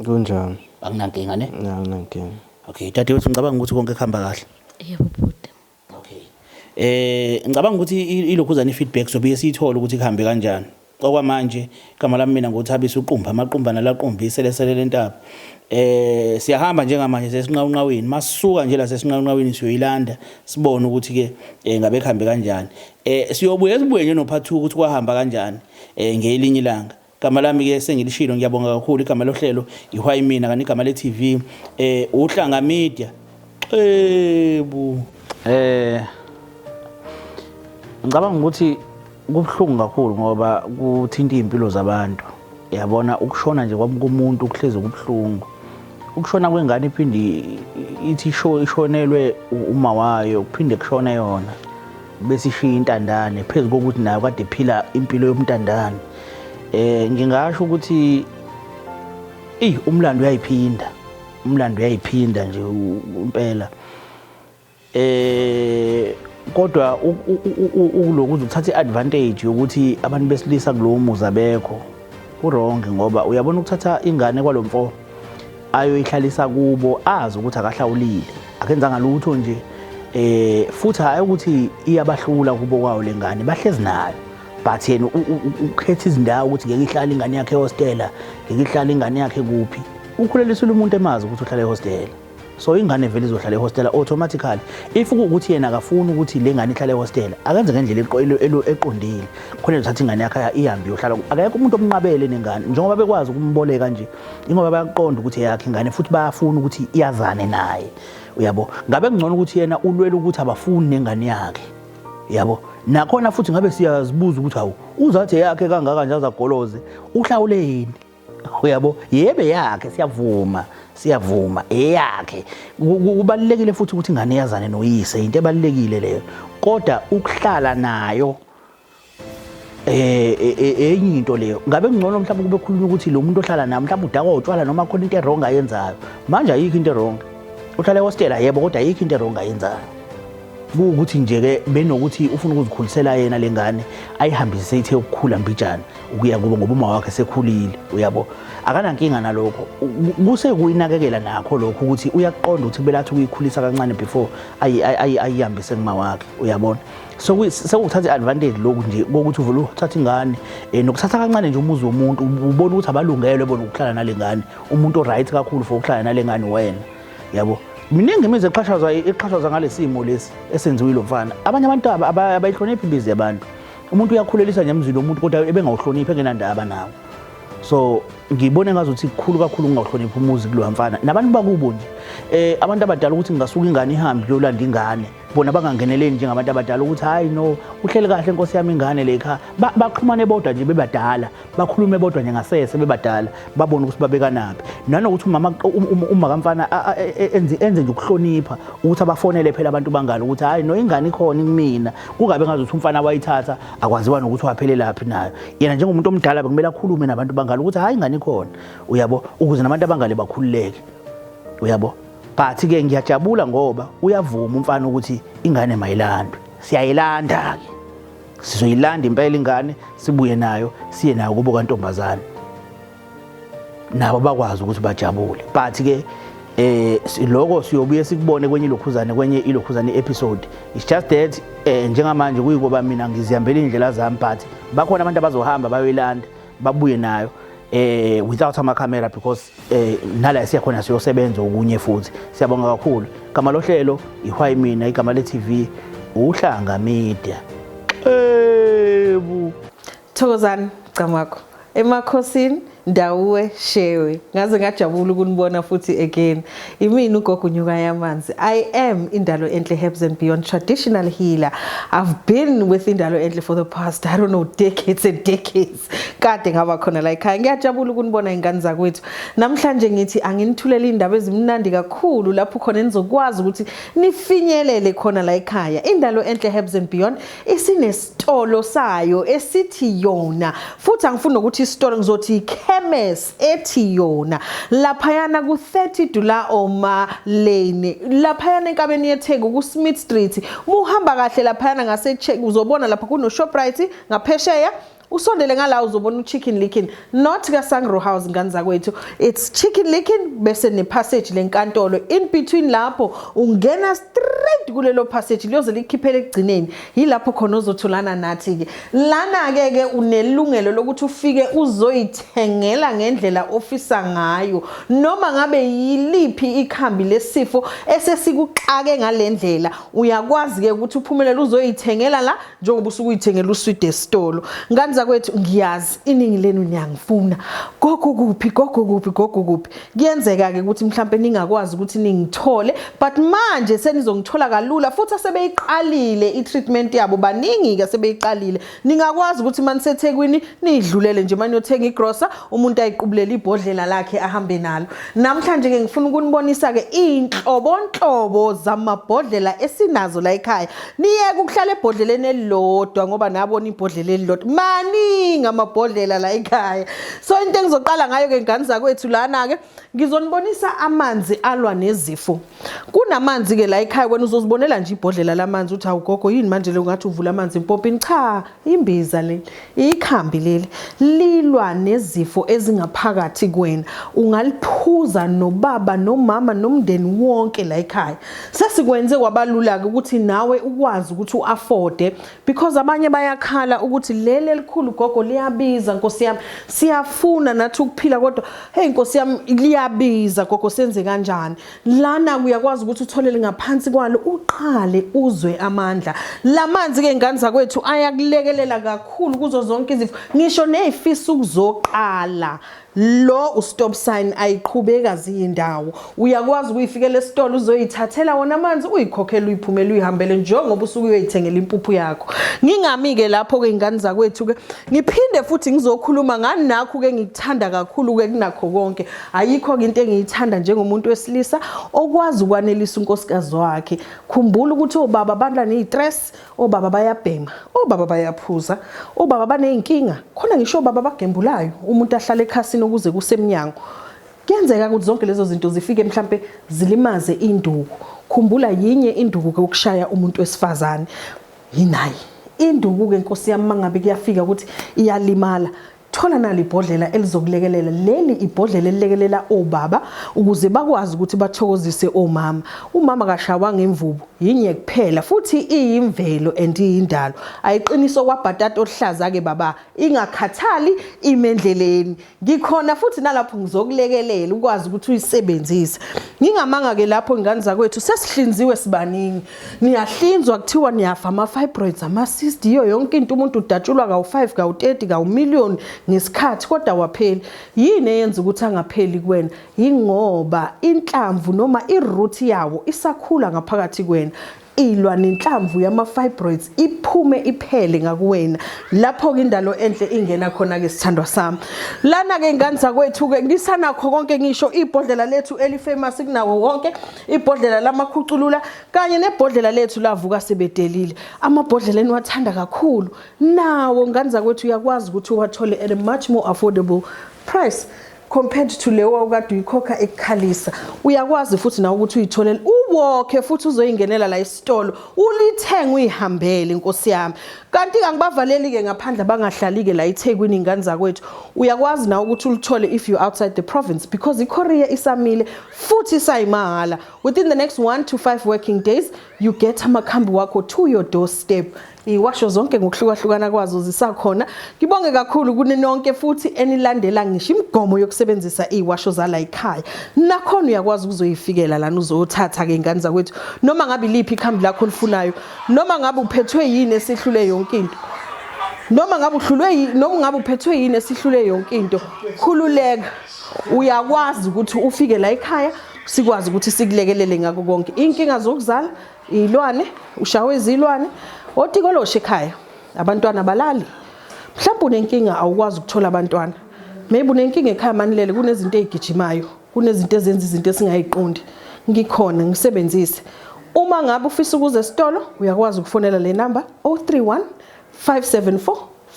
Kunjani? Akunankinga ne? Akunankinga. Okay, dadewethu, ngicabanga ukuthi konke kuhamba kahle. Yebo bhuti. Okay. Ngicabanga ukuthi ilokhuzana i-feedback sobuye siyithole ukuthi kuhambe kanjani. Okwamanje igama lami mina nguThabiso Uqumba, amaqumba nalaqumba iselesele lentaba. Siyahamba njengamanje sesinqawunqawini. Masisuka nje la sesinqawunqawini siyoyilanda sibone ukuthi ke ngabe kuhambe kanjani. Siyobuye sibuye nje no part 2 ukuthi kwahamba kanjani ngelinye ilanga. Igama lami ke sengilishilo, ngiyabonga kakhulu. Igama lohlelo iHwai Mina, kanti igama le-TV Uhlanga Media. Xebu. Ngicabanga ukuthi kubuhlungu kakhulu ngoba kuthinta iy'mpilo zabantu. Yabona, ukushona nje komuntu kuhlezi kubuhlungu. Ukushona kwengane iphinde ithi ishonelwe uma wayo, kuphinde kushone yona, bese ishiya intandane phezu kokuthi nayo kade iphila impilo yomntandane. Ngingasho ukuthi umlando uyayiphinda, umlando uyayiphinda nje impela. Kodwa ukulokhu uthatha i-advantage yokuthi abantu besilisa kulowo muzi abekho, ku-wrong, ngoba uyabona ukuthatha ingane kwalomfo ayoyihlalisa kubo azi ukuthi akahlawulile, akenzanga lutho nje. Futhi hayi ukuthi iyabahlula kubo kwawo lengane, bahlezi nayo, but yena ukhetha izindawo ukuthi ngeke ihlale ingane yakhe ehostela, ngeke ihlale ingane yakhe kuphi. Ukhulelisile umuntu emazi ukuthi uhlala ehostela, so ingane vele izohlala ehostela automatically. If kuwukuthi yena akafuni ukuthi le ngane ihlale ehostela, akenze ngendlela eqondile, khona ezothatha ingane yakhe ihambe iyohlala. Akekho umuntu omnqabele nengane, njengoba bekwazi ukumboleka nje, ingoba bayaqonda ukuthi eyakhe ingane futhi bayafuna ukuthi iyazane naye, uyabo. Ngabe kungcono ukuthi yena ulwele ukuthi abafuni nengane yakhe, yabo. Nakhona futhi ngabe siyazibuza ukuthi hawu, uzathi eyakhe kangaka nje azagoloze, uhlawule yini, uyabo. Yebe yakhe, siyavuma, siyavuma eyakhe. Kubalulekile futhi ukuthi ingane yazane noyise, into ebalulekile leyo, kodwa ukuhlala nayo enye into leyo. Ngabe kungcono mhlawumbe kube khulunywa ukuthi lo muntu ohlala naye mhlawumbe udakwa utshwala noma khona into e-wrong ayenzayo. Manje ayikho into e-wrong, uhlala ehostela yebo, kodwa ayikho into e-wrong ayenzayo. Kuwukuthi nje ke benokuthi ufuna ukuzikhulisela yena lengane, ayihambise ithe ukukhula mbijana ukuya kubo, ngoba uma wakhe sekhulile, uyabo, akanankinga nalokho. Kuse kuyinakekela nakho lokho ukuthi uyaqonda ukuthi kumele athi ukuyikhulisa kancane before ayihambise kuma wakhe, uyabona. So sekuthatha i-advantage lokhu nje kokuthi uvele uthatha ingane, nokuthatha kancane nje umuzi womuntu, ubona ukuthi abalungelwe bona ukuhlala nale ngane. Umuntu o-right kakhulu for ukuhlala nale ngane wena, yabo. Miningi imizi exhashazwa ngalesimo lesi esenziwe ilo mfana. Abanye abantu abayihloniphi imizi yabantu. Umuntu uyakhulelisa nje emzini womuntu kodwa ebengawuhloniphi, engenandaba nawo. So ngibone ngazuthi kukhulu kakhulu ukungawuhloniphi umuzi kulowa mfana nabantu bakubo nje. Abantu abadala ukuthi ngingasuka ingane ihambe kuyolanda ingane, bona bangangeneleli njengabantu abadala ukuthi hayi no, uhleli kahle nkosi yami ingane le ekhaya. Baxhumane bodwa nje bebadala, bakhulume bodwa nje ngasese bebadala, babone ukuthi babekanaphi. Nanokuthi uma kamfana enze nje ukuhlonipha ukuthi abafonele phela abantu bangalo ukuthi hayi no, ingane ikhona kumina, kungabe ngazuthi umfana wayithatha akwaziwa nokuthi waphelelaphi nayo. Yena njengomuntu omdala bekumele akhulume nabantu bangalo ukuthi hayi ingane ikhona, uyabo, ukuze nabantu abangale bakhululeke, uyabo. But ke ngiyajabula ngoba uyavuma umfana ukuthi ingane mayilandwe. Siyayilanda ke, sizoyilanda impela ingane, sibuye nayo, siye nayo kubo kantombazane, nabo bakwazi ukuthi bajabule. But ke lokho siyobuye sikubone kwenye ilokhuzane, kwenye ilokhuzane episode. It's just that njengamanje kuyikoba mina ngizihambela indlela zami, but bakhona abantu abazohamba bayoyilanda babuye nayo. Without ama camera, because nala siya khona siyosebenza okunye futhi. Siyabonga kakhulu. Igama lohlelo ihwayi mina, igama le TV Uhlanga Media. Ebu. Thokozani Camakho. Emakhosini Ndawuwe Shewe. Ngaze ngajabula ukunibona futhi again. Imini ugogo Nyuka Yamanzi. I am Indalo Enhle Herbs and Beyond traditional healer. I've been with Indalo Enhle for the past, I don't know, decades and decades. Kade ngaba khona la ekhaya. Ngiyajabula ukunibona ingane zakwethu. Namhlanje ngithi anginithulele indaba ezimnandi kakhulu lapho khona nizokwazi ukuthi nifinyelele khona la ekhaya. Indalo Enhle Herbs and Beyond isinesitolo sayo esithi yona, futhi angifuni nokuthi isitolo, ngizothi ikhemesi ethi yona, laphayana ku-30 Dula Oma Lane, laphayana enkabeni yeTheku ku-Smith Street. Muhamba kahle laphayana ngase uzobona lapha kuno-Shoprite ngaphesheya, usondele ngala uzobona uChicken Licken, not kaSangro House, ngane zakwethu, it's Chicken Licken, bese nepassage lenkantolo in between. Lapho ungena straight kulelo passage liyoze likhiphele ekugcineni, yilapho khona ozotholana nathi ke. Lana ke ke unelungelo lokuthi ufike uzoyithengela ngendlela ofisa ngayo, noma ngabe yiliphi ikhambi lesifo esesikuxake ngalendlela. Uyakwazi ke ukuthi uphumelele uzoyithengela la njengoba usuke uyithengela uswidi esitolo. Ngane zakwethu, ngiyazi iningi lenu niyangifuna, "Gogo kuphi? Gogo kuphi? Gogo kuphi?" Kuyenzeka ke ukuthi mhlambe ningakwazi ukuthi ningithole, but manje senizongithola kalula futhi. Asebeyiqalile i-treatment yabo, baningi ke sebeyiqalile. Ningakwazi ukuthi maniseThekwini nidlulele nje maniyothenga igrosa, umuntu ayiqubulela ibhodlela lakhe ahambe nalo. Namhlanje ke ngifuna ukunibonisa ke inhlobonhlobo zamabhodlela esinazo la ekhaya. Niyeke ukuhlala ebhodleleni elilodwa ngoba nabona ibhodlela elilodwa, maningi amabhodlela la ekhaya. So into engizoqala ngayo ke, ngane zakwethu, lana ke ngizonibonisa amanzi alwa nezifo. Kunamanzi ke la ekhaya, wena uzozibonela nje ibhodlela lamanzi uthi, "Awugogo, yini manje le? Ungathi uvula amanzi empompini." Cha, imbiza le, ikhambi leli lilwa nezifo ezingaphakathi kwena. Ungaliphuza nobaba nomama nomndeni wonke la ekhaya. Sesikwenze kwabalula ke ukuthi nawe ukwazi ukuthi uafforde, because abanye bayakhala ukuthi leli elikhulu, gogo, liyabiza. Nkosi yami, siyafuna nathi ukuphila, kodwa hey, nkosi yami, liyabiza gogo, senze kanjani? Lana uyakwazi ukuthi utholele ngaphansi kwalo, uqale uzwe amandla. Lamanzi ke, ngane zakwethu, ayakulekelela kakhulu kuzo zonke izifo, ngisho nezifisa ukuzoqala. Lo ustop sign, ayiqhubeka ziyindawo. Uyakwazi ukuyifikela esitolo uzoyithathela wona amanzi, uyikhokhela, uyiphumela, uyihambele njengoba usuke uyoyithengela impuphu yakho. Ngingami ke lapho ke, ingane zakwethu ke, ngiphinde futhi ngizokhuluma nganakho ke ngikuthanda kakhulu ke kunakho konke. Ayikho ke into engiyithanda njengomuntu wesilisa okwazi ukwanelisa unkosikazi wakhe. Khumbula ukuthi obaba bandla nezistress, obaba bayabhema, obaba bayaphuza, obaba baneyinkinga khona, ngisho obaba bagembulayo, umuntu ahlale ekhasini ukuze kusemnyango. Kuyenzeka ukuthi zonke lezo zinto zifike mhlambe zilimaze induku. Khumbula, yinye induku ke ukushaya umuntu wesifazane, yinayi induku ke, nkosi yami. Mangabe kuyafika ukuthi iyalimala, thola nalo ibhodlela elizokulekelela. Leli ibhodlela elilekelela obaba ukuze bakwazi ukuthi bathokozise omama. Umama kashawanga imvubu, yinye kuphela futhi iyimvelo and iyindalo, ayiqiniso kwabhatata oluhlaza ke baba, ingakhathali imendleleni. Ngikhona futhi nalapho ngizokulekelela ukwazi ukuthi uyisebenzise. Ngingamanga ke lapho, ingane zakwethu, sesihlinziwe sibaningi. Niyahlinzwa, kuthiwa niyafa, ama-fibroids, ama-cyst, iyo yonke into. Umuntu udatshulwa kawu-5, kawu-30, kawu-million ngesikhathi, kodwa wapheli. Yini eyenza ukuthi angapheli kuwena? Yingoba inhlamvu noma i-root yawo isakhula ngaphakathi kuwena. Ilwa nenhlamvu yama-fibroids, iphume iphele ngakuwena. Lapho-ke Indalo Enhle ingena khona-ke, sithandwa sami. Lana-ke, ingane zakwethu-ke, ngisanakho konke, ngisho ibhodlela lethu elifamous kunawo wonke, ibhodlela lamakhuculula kanye nebhodlela lethu lavuka sebedelile. Amabhodlela eniwathanda kakhulu nawo, ngane zakwethu, uyakwazi ukuthi uwathole at a much more affordable price compared to leyo wawukade uyikhokha ekukhalisa. Uyakwazi futhi nawe ukuthi uyitholele, uwokhe futhi uzoyingenela la esitolo, ulithenge, uyihambele, inkosi yami. Kanti angibavaleli-ke ngaphandle bangahlali-ke la eThekwini, ingane zakwethu. Uyakwazi nawe ukuthi ulithole if you outside the province, because i-courier isamile futhi isayimahhala. Within the next 1 to 5 working days you get amakhambi wakho to your doorstep. Iwasho zonke ngokuhlukahlukana kwazo zisakhona. Ngibonge kakhulu kuninonke futhi enilandela ngisho imigomo yokusebenzisa iwasho zala ekhaya. Nakhona uyakwazi ukuzoyifikela lana uzothatha ke ingane zakwethu noma ngabe iliphi ikhambi lakho olifunayo, noma ngabe uphethwe yini esihlule yonke into. Noma ngabe uhlulwe yini, noma ngabe uphethwe yini esihlule yonke into, khululeka. Uyakwazi ukuthi ufike la ekhaya sikwazi ukuthi sikulekelele ngakho konke. Inkinga zokuzala, izilwane, ushawe izilwane, otikoloshe ekhaya, abantwana balali. Mhlawumbe unenkinga awukwazi ukuthola abantwana. Maybe unenkinga ekhaya manilele kunezinto ezigijimayo, kunezinto ezenza izinto esingayiqondi. Ngikhona ngisebenzise. Uma ngabe ufisa ukuza esitolo uyakwazi ukufonela le number 031 574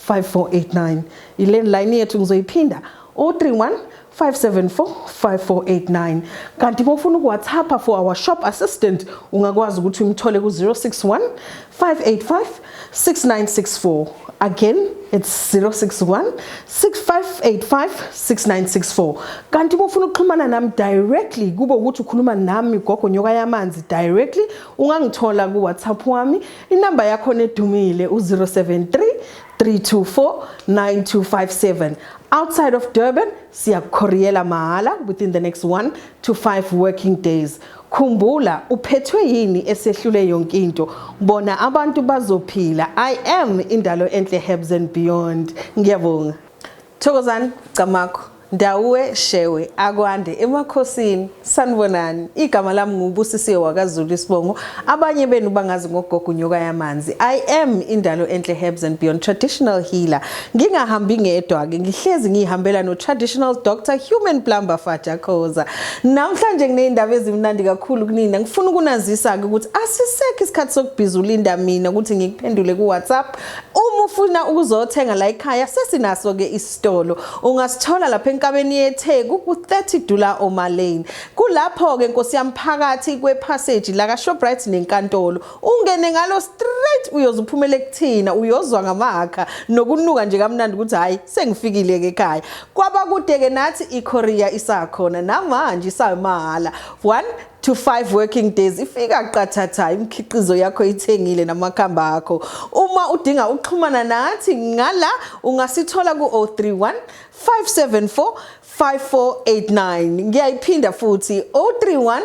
5489. I-landline yethu ngizoyiphinda 031 574 5489. Kanti uma ufuna ukuWhatsApp for our shop assistant ungakwazi ukuthi umthole ku 061 585 6964. Again it's 061 6585 6964. Kanti uma ufuna ukuxhumana nami directly, kube ukuthi ukhuluma nami Gogo Nyoka Yamanzi directly, ungangithola ku WhatsApp wami. Inamba yakho edumile u073 324 9257. Outside of Durban siyakukhoriyela mahala within the next 1 to 5 working days. Khumbula, uphethwe yini esehlule yonke into, bona abantu bazophila. I am Indalo Enhle Herbs and Beyond. Ngiyabonga. Thokozani, Camakho, Ndawuwe Shewe, akwande emakhosini. Sanibonani. Igama lami nguBusisiwe wakaZulu isibongo. Abanye benu bangazi ngogogo Nyoka Yamanzi. I am Indalo Enhle Herbs and Beyond traditional healer. Ngingahambi ngedwa ke, ngihlezi ngihambela no traditional doctor Human Plumber Faja Khoza. Namhlanje nginezindaba ezimnandi kakhulu kunina. Ngifuna ukunazisa ke ukuthi asisekho isikhathi sokubhiza ulinda mina ukuthi ngikuphendule ku WhatsApp. Uma ufuna ukuzothenga la ekhaya sesinaso ke isitolo. Ungasithola lapha enkabeni yeTheku ku 30 Dullah Omar Lane. Kulapho ke Nkosi yami phakathi kwepassage la ka Shoprite nenkantolo. Ungene ngalo straight uyozuphumela ekuthina, uyozwa ngamakha nokunuka nje kamnandi ukuthi hayi sengifikile ke ekhaya. Kwaba kude ke nathi iCourier isakhona namanje isamahala. 1 to 5 working days ifika qathatha imikhiqizo yakho ithengile namakhamba akho. Uma udinga ukuxhumana nathi ngala ungasithola ku 031 574 5489. Ngiyayiphinda futhi 031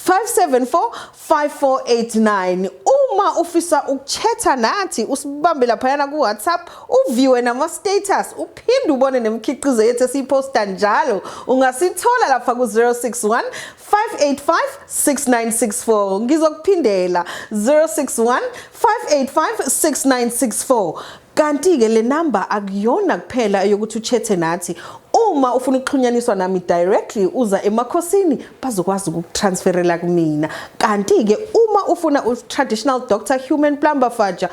574 5489. Uma ufisa ukuchatha nathi usibambe laphayana ku WhatsApp, uviewe nama status, uphinde ubone nemikhiqizo yethu esiyiposta njalo, ungasithola lapha ku 061 585 6964. Ngizokuphindela 061 585 6964. Kanti ke le number akuyona kuphela yokuthi uchathe nathi. Uma ufuna ukuxhunyaniswa nami directly uza emakhosini bazokwazi ukukutransferela kumina. Kanti ke uma ufuna u traditional doctor Human Plumber Faja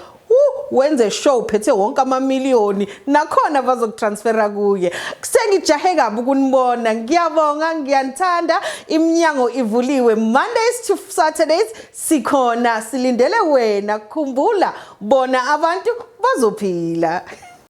wenze show phethe wonke amamiliyoni, nakhona bazokutransfera kuye. Sengijahe kabi ukunibona. Ngiyabonga, ngiyanithanda. Iminyango ivuliwe Mondays to Saturdays, sikhona silindele wena. Khumbula, bona abantu bazophila.